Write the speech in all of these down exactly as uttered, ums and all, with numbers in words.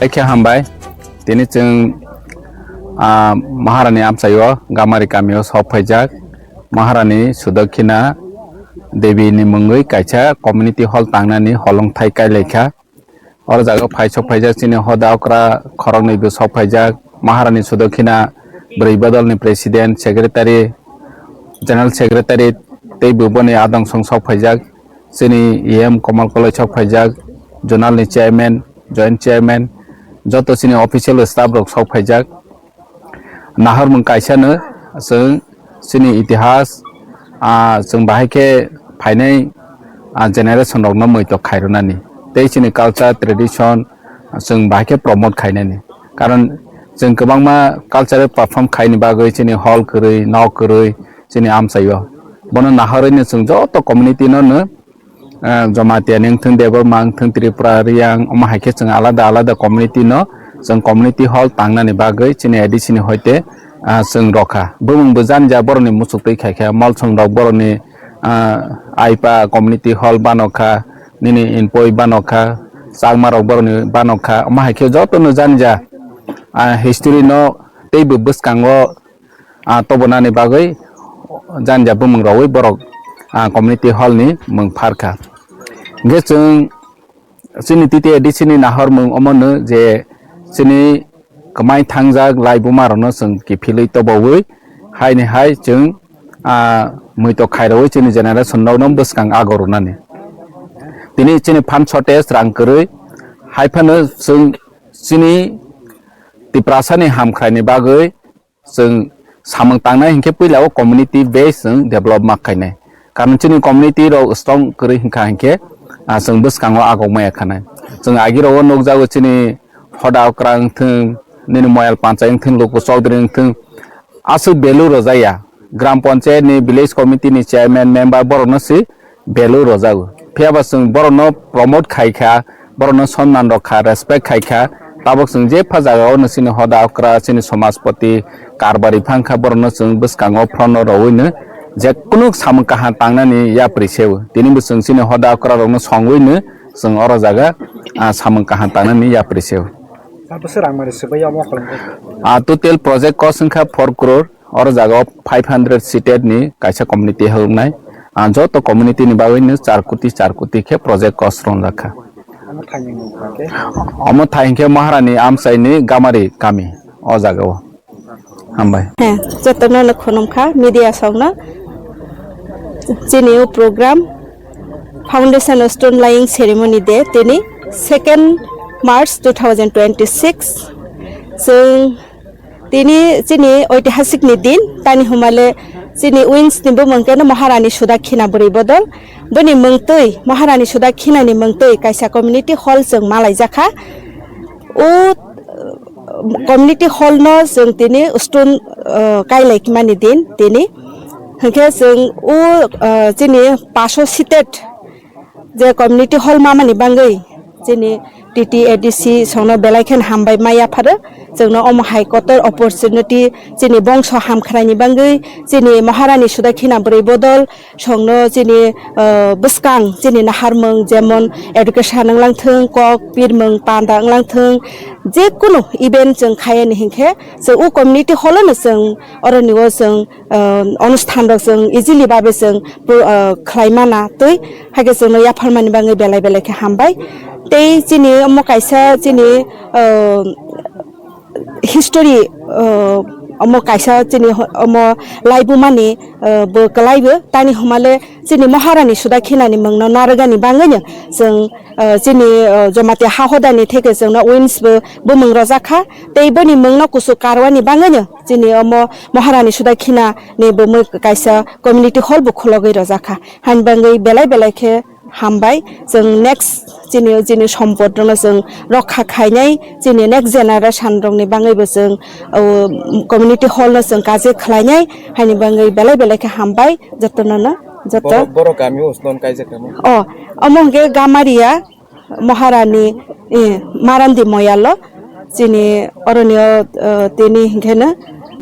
Ekhe hambai, tini chwng, ah, Maharani amchaio Gamari kamio sok phaijak. Maharani Sudakhina Devi ni mungwi kaisa community hall tangnani holongthai kailaikha. Oro jaga phai sok phaijak chini hoda okra khoroknwi bo sok phaijak. Maharani Sudakhina bwrwi bodolni president, secretary, general secretary tei bo boni adong song sok phaijak. Chini E M Komal Koloi sok phaijak, zonal ni chairman, joint chairman, joto chini official staff rok sok phaijak. Nahormung kaisa no chwng chini itihas, ah, chwng bahai khe phainai, ah, generation rok no muitok khairwnani tei chini culture tradition chwng bahai khe promote khainani. Karon chwng kwbangma cultural perform khaini bagwi chini hall kwrwi, nok kwrwi chini amchaio. Bono nahorwi no chwng joto community no no, ah, Jamatia ni wngthung, Debbarma wngthung, Tripura, Riyang, omo hai khe chwng alada alada community no chwng community hall tangnani bagwi chini A D C ni hoite, ah, chwng rokha. Bumung bo jani ja borokni muchuk twi khai kha, Molsong rok borokni, ah, Aipa community hall bano kha, nini Inpoi bano kha, Chakma rok borokni bano kha, omo hai khe joto no jani ja, ah, history no tei bo bwskango ah, tobonani bagwi jani ja bumung rogwi borok, ah, community hall ni mung pharkha. Hingkhe chwng chini T T A D C ni nahor mung omono je chini kwmai thangjak lai buma rokno chwng kiphilwi tobowi haini hai chwng, ah, muitok khairogwi chini generation rokno bwskang ago rwnani. Tini chini phan shortage rang kwrwi hai phano chwng chini Tiprasa ni hamkrai ni bagwi chwng samung tangnai hinkhe puila o community base chwng develop ma khainai. Karon chini community rok strong kwrwi hinkha hinkhe, ah, chwng bwskango agok maya khanai. Chwng agi rogo nukjago chini hoda okra wngthung, nini moyal panchai wngthung, luku chokdri wngthung, aswk value rwjaya. Gram panchayat ni village committee ni chairman member borokno si value rwjago. Phiya ba chwng borokno promote khai kha, borokno sonman rok kha, respect khai kha. Tabuk chwng jepha jagao no chini hoda okra, chini somajpoti, karbari phang kha, borokno chwng bwskango phrono rowui no je kunu samung kaham tangnani yapri seo. Tini bo chwng chini hoda okra rokno songwi no chwng oro jaga, ah, samung kaham tangnani yapri seo. Tabuk se rang mari swbai omo kholong khe? Ah, total project cost wngkha four crore. Oro jaga o five hundred seated ni kaisa community hwngnai. Ah, joto community ni bagwi no char koti, char koti khe project cost rongjak kha. Omo thai hwnkhe? Omo thai hwnkhe Maharani amchai ni Gamari kami o jaga o. Hambai. He, jotono no khulum kha media song no. Chini o program Foundation Stone Laying Ceremony Day tini second March two thousand twenty-six. Chwng Tini chini oitihasik ni din, tani humale chini wings ni bumung keno Maharani Sudakhina bwrwi bodol. Boni mungtwi, Maharani Sudakhina ni mungtwi kaisa community hall chwng malaijakha. O, uh, community hall no chwng tini stone, uh, kailai kimani din tini. Hinkhe chwng o, uh, chini paso seated je community hall mamani bangwi chini T T A D C songno belai kheno hambai ma yapharo. Chwngno omo hai kotor opportunity chini bongso hamkhraini bangwi chini Maharani Sudakhina bwrwi bodol songno chini, ah, bwskang chini naharmung jemon education wnglang thung, kok pirmung panda wnglang thung, je kunu event chwng khayani hinkhe chwng o community hall-o no chwng oroni o chwng ah, onusthan rok chwng easily babe chwng pro-, ah, khlai mana twi, haikhe chwngno yapharmani bagwi belai belai khe hambai. Tei chini omo kaisa chini, ah, history, ah, omo kaisa chini ho-, omo laibumani, ah, bo kwlaibo tani humale chini Maharani Sudakhinani mungno narwgani bagwino chwng, ah, chini, ah, Jamatia ha hodani theke chwngno wins bo bumung rojak kha. Tei boni mungno kuchuk karwani bagwino chini omo Maharani Sudakhina ni bumui kaisa community hall bo khulogwi rojak kha. Hani bagwi belai belai khe hambai. Chwng next chini, chini sompot rokno chwng rokha khainai, chini next generation rokni bagwi bo chwng, o, community hall no chwng kaje khlainai. Hani bagwi belai belai khe hambai jotono no, joto. Boro, boro kami o stone kaijak tamo? O, omo hwnkhe Gamaria. Maharani, eh, Marandi moyalo chini oroni o, eh, tini hinkhe no,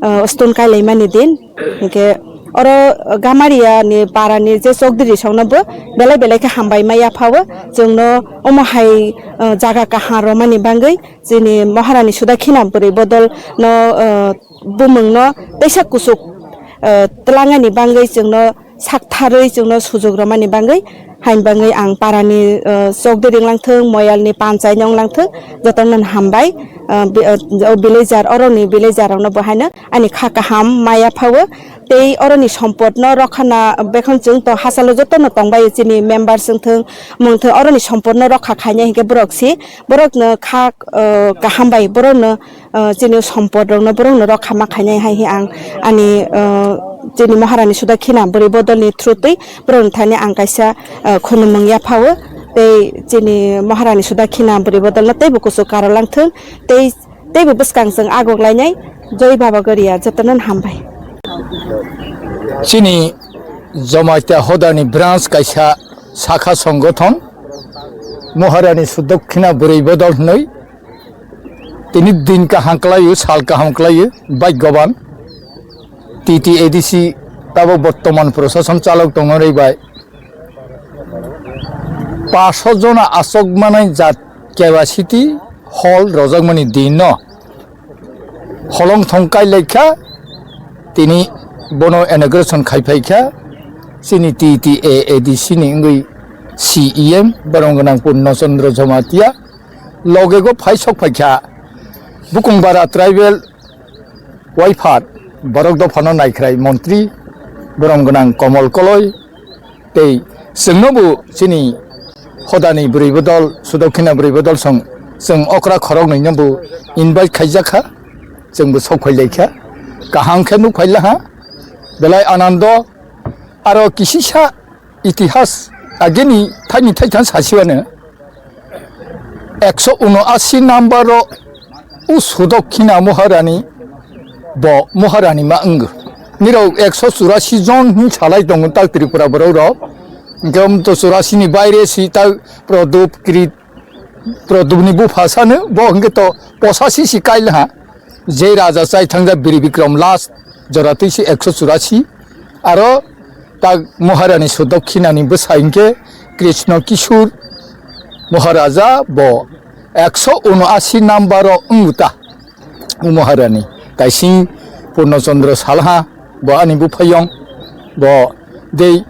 eh, stone kailaimani din hinkhe oro Gamaria ni para ni je chokdiri song no bo belai belai khe hambai ma yapha o, chwng no omo hai, uh, jaga kaham rw mani bagwi, chini Maharani Sudakhina bwrwi bodol no, uh, bumung no teisa kuchuk, uh, twlangani bagwi chwng no sak tharwi chwng no sujuk rw mani bagwi, hain bagwi ang para ni, uh, chokdiri wng lang thung, moyal ni panchai no wng lang thung, joto no hambai, uh, bi-, uh, o villager, oro ni villager rok no bo haino ani kha kaham ma yapha o. Tei oroni sompot no rokha na bekhon chwng to hachalo joto no tong bai chini member chwng thung mung thung oroni sompot no rokha khainai hinkhe borok si borok no kha, uh, kaham bai borok no, uh, chini sompot rok no borok no rokha ma khainai hai hi ang ani, uh, chini Maharani Sudakhina bwrwi bodol ni through twi borok ni thani ang kaisa, uh, khunumung yapha o tei chini Maharani Sudakhina bwrwi bodol no teibo kuchuk karo lang thung tei teibo bwskang chwng agok lainai. Joi Baba Goria, jotono hambai. Chini Jamatia Hodani branch kaisa sakha songothon Maharani Sudakhina bwrwi bodol hwnwi tini din kaham kwlaio, sal kaham kwlaio, bhagyaban T T A D C tabok bortoman prosason chalok tongnai bai paso jona aswk manai jat capacity hall rwjakmani din no holong thong kai lai kha, tini bono inauguration khai phai kha chini T T A A D C ni wngwi C E M borok gwnang Purno Chandra Jamatia, loge go phai sok phai kha Bukungbara tribal Waiphat borok dophano naikhrai montri borom gwnang Komol Koloi tei chwngnobo chini hodani bwrwi bodol, Sudakhina bwrwi bodol song chwng okra khoroknwinobo invite khaijakha, chwngbo sok phailaikha, kaham khe nuk phailaha, belai anando. Aro kisisa itihas ageni thaini thaitham sasiwano ekso unoashi number o u Sudakhina Maharani bo Maharani ma wngo. Nirok ekso churashi jon hin salai tongo tak Tripura borok rok. Hingke um to churashi ni baire si tak Prodop, Krit, Prodopni bupha sano bo hingke to posashi si kail ha. Je raja chai thangjak Biri Bikram last jora twi si ekso churashi. Aro tak Maharani Sudokhinani bwsa hingke Krishna Kishur Maharaja bo ekso unoashi number o wngwi ta. O Maharani kaising Purno Chandra salha bo ani buphayong bo dei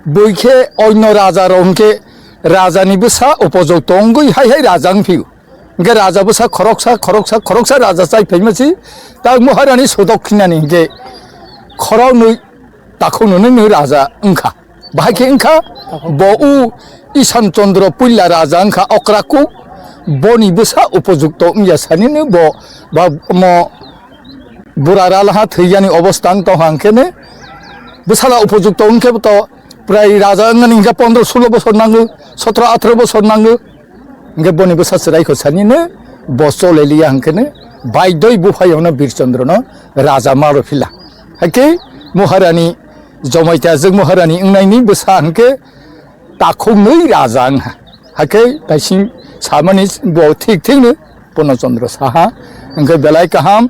bui khe oino raja rok hingke rajani bwsa upojok tongwi hai hai raja wngphio. Hingke raja bwsa khoroksa, khoroksa, khoroksa raja chai phaima si, tak Maharani Sudokhinani hingke khoroknwi takhuknwi nwi raja wngkha. Bahai khe wngkha bo u Isan Chandra puila raja wngkha okra kuk, boni bwsa upojukto wngya sanino bo ba mo bura ralaha thwiyani obostha wng tongkha hingkhe ne bwsala upojukto wngkhe to prai raja wngmani hingkhe pondro sulo bosor nango, sotro atharo bosor nango. Hingke boni bwsa chwrai kho sanino bo choleliya hingkhe ne baidoi buphayongno Bir Chandra no raja maro phila. Haikhe Maharani Jamatia jwk Maharani wngnaini bwsa hingke takhuknwi raja wngha. Haikhe taising samani bo thik thikno Purno Chandra saha. Hingke belai kaham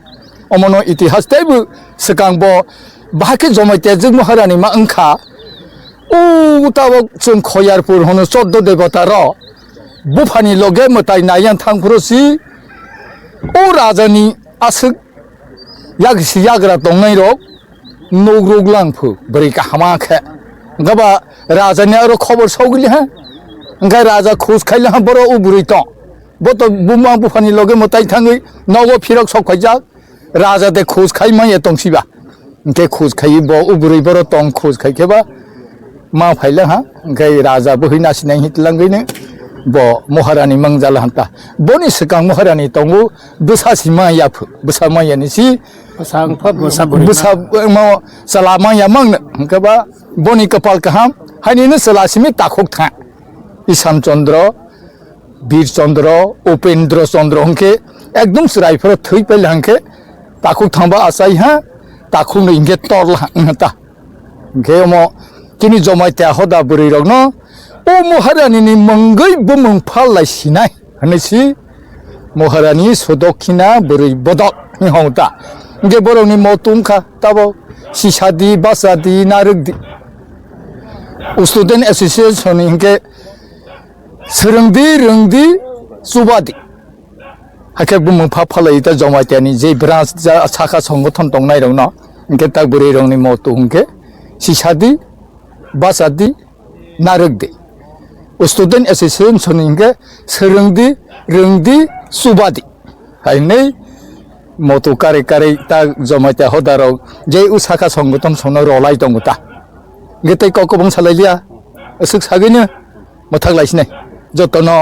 omono itihas teibo swkang bo bahai khe Jamatia jwk Maharani ma wngkha. O tabok chwng Khoyarpur hono choddo debota rok buphani loge mwtai naiyan thangphuru si o rajani aswk yak si yagra tongnai rok nugruk langphu bwrwi kahama khe. Hwnkhe ba rajani aro khobor sogwili ha. Hwnkhe raja khus khaili ha boro o bwrwi tong. Bo to buma buphani loge mwtai thangwi nogo phirok sok phaijak. Raja de khus khai manya tongsiba. Hingke khus khai bo o bwrwi boro tong khus khai khe ba ma phaila ha. Hingke raja bwhwi nasinai hi tlangwino bo Maharani mangjala hanta. Boni swkang Maharani tongo bwsa si ma yaphu. Bwsa ma yani si bwsa wngpha, bwsa bwrwi bwsa ma. Mo chala ma ya mang hingke ba boni kapal kaham. Hainino chwla simi takhuk tha. Isan Chandra, Bir Chandra, Upendra Chandra hingke ekdom chwrai phoro thwi paila hingke takhuk thangba achai ha, takhuk no hingke torla ha wngta. Hingke omo chini Jamatia hoda bwrwi rokno o Maharani ni mungwi bumung phal lai sinai hinwi si Maharani Sudokhina bwrwi bodol. Hing hong ta. Hingke borokni moto wngkha tabo sisadi, basadi, narwkdi. Student Association ni hingke swrwngdi, rwngdi, chubadi. Hakhe bumung pha phalai ta Jamatia ni je branch ja saka songothon tongnai rokno. Hingke tak bwrwi rokni moto hingke sisadi, basadi, narwkdi. Student Association ni hingke swrwngdi, rwngdi, chubadi. Hai hwnwi moto kari kari ta Jamatia hodarok je u saka songothon songno rolai tongo ta. Hingke tei kok kwbang salai liya. Aswk sagwino mwthak lai sinai. Jotono.